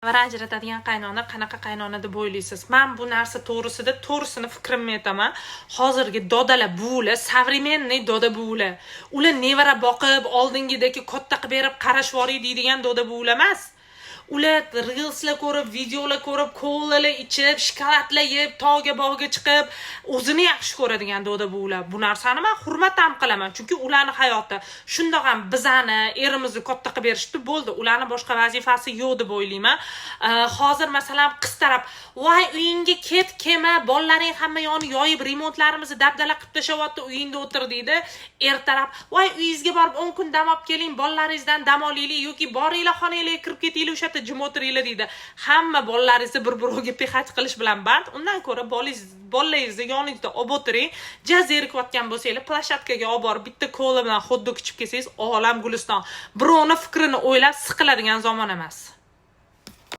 Nevara ajratadigan qaynona qanaqa qaynona deb o'ylaysiz? Man bu narsa to'g'risida to'g'risini fikrimni aytaman. Hozirgi dodalar, buvilar современный doda buvilar. Ular nevara boqib, oldingidagi katta qilib berib qarashib yuboray deydigan doda buvilar emas. Ular reelslar ko'rib, videolar ko'rib, kolalar ichib, shokoladlar yeb, tog'ga, bog'ga chiqib, o'zini yaxshi ko'radigan doda buvilar. Bu narsani man hurmat ham qilaman, chunki ularni hayoti shundoq ham bizani erimizni katta qilib berishdi, bo'ldi, ularni boshqa vazifasi yo'q deb o'ylayman. Hozir, masalan, qiz taraf: "Voy, uyingga ket, kelma, bolalaring hamma yoqni yoyib, remontlarimizni dabdala qilib tashlayapti, uyingda o'tir", deydi. Er taraf: "Voy, uyingizga borib 10 kun dam olib keling, bolalaringizdan dam olinglar yoki boringlar, xonanglarga kirib ketinglar, o'sha yerda jim o'tiringlar", deydi. Hamma bolalaringizni bir biroviga пихать qilish bilan band. Undan ko'ra bolalaringizni yoningizda olib o'tiring. Ja zerikayotgan bo'lsanglar, площадка ga olib borib, bitta kola bilan xot dog ichib kelsangiz, olam guliston. Birovni fikrini o'ylab siqiladigan zamon emas.